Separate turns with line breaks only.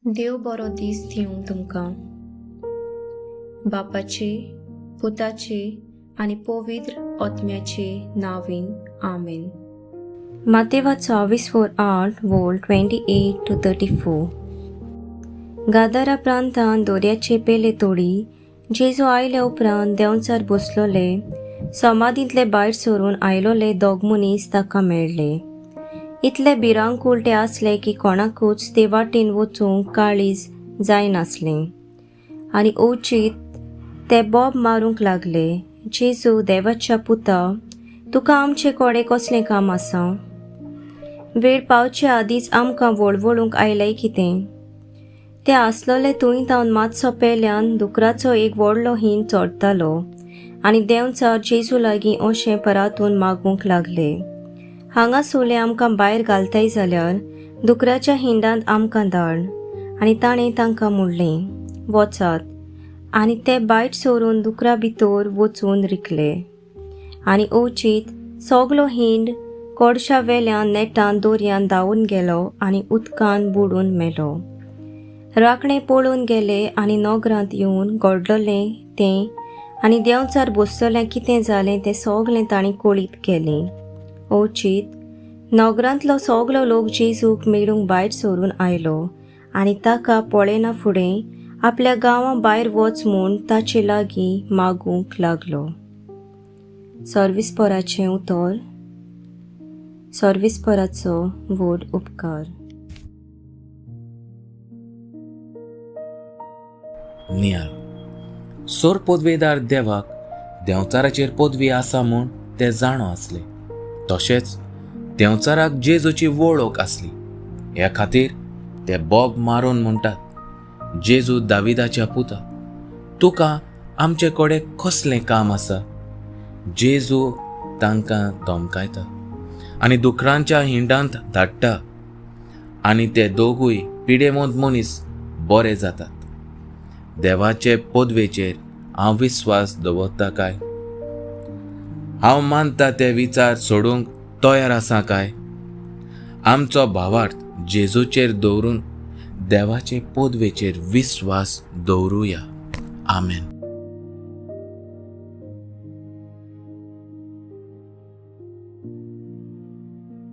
देव बरो दीस दिवं तुमकां. बापाचे, पुताचे आनी पवित्र आत्म्याचे नांवान, आमेन. मातेवाचो 24 8 वोळ 28 to 34. गादारा प्रांतान दोऱ्याचे पेले तोडी जेजू आयल्या उपरांत देंवचार बसलोले समाधींतले भायर सरून आयलोले दोग मनीस ताका मेळ्ळे. इतले भिरांकूळ ते आसले की कोणाकूच ते वाटेन वचूंक काळीज जायनासलें. आनी अवचीत ते बोब मारूंक लागले, "जेजू, देवाच्या पुता, तुका आमचे कडेन कसलें काम आसा? वेळ पावचे आदींच आमकां वळवळूंक आयलें कितें?" ते आसलोले थंय तावन मातसो पेल्यान दुकराचो एक व्हडलो हींड चडतालो आनी देंवचार जेजू लागीं अशें परातून मागूंक लागले, "हांगासुले आमकां भायर घालताय जाल्यार दुकराच्या हिंडांत आमकां धाड." आनी ताणें तांकां म्हणलें, "वचात." आनी ते भायर सरून दुकरा भितर वचून रिकले. आनी अवचीत सगलो हिंड कोडशा वेल्यान नेटान दर्यान धांवून गेलो आनी उदकान बुडून मेलो. राखणे पळून गेले आनी नगरांत येवन घडलोलें तें आनी देंवचार बसतल्या कितें जालें तें सगलें तांणी कळीत केलें. अवचीत नगरांतलो सगलो लोक जेजूक मेळूंक भायर सरून आयलो आनी ताका पळयना फुडें आपल्या गांवां भायर वच म्हूण ताचे लागीं मागूंक लागलो. सर्विस्पराचें उतर. सर्विस्पराचो व्हड उपकार.
नियाळ. सोर पदवेदार देवाक देंवचाराचेर पदवी आसा म्हूण ते जाणो आसले. तशेंच देंवचाराक जेजूची वळख आसली. ह्या खातीर ते बोब मारून म्हणटात, "जेजू, दाविदाच्या पुता, तुका आमचे कडेन कसलें काम आसा?" जेजू तांकां धमकायता आनी दुकरांच्या हिंडांत धाडटा आनी ते दोगूय पिडेमोंत मनीस बरे जातात. देवाचे पदवेचेर हांव विस्वास दवरता काय? हांव मानता ते विचार सोडूंक तयार आसा काय? आमचो भावार्थ जेजूचेर दवरून देवाचे पदवेचेर विस्वास दवरुया. आमेन.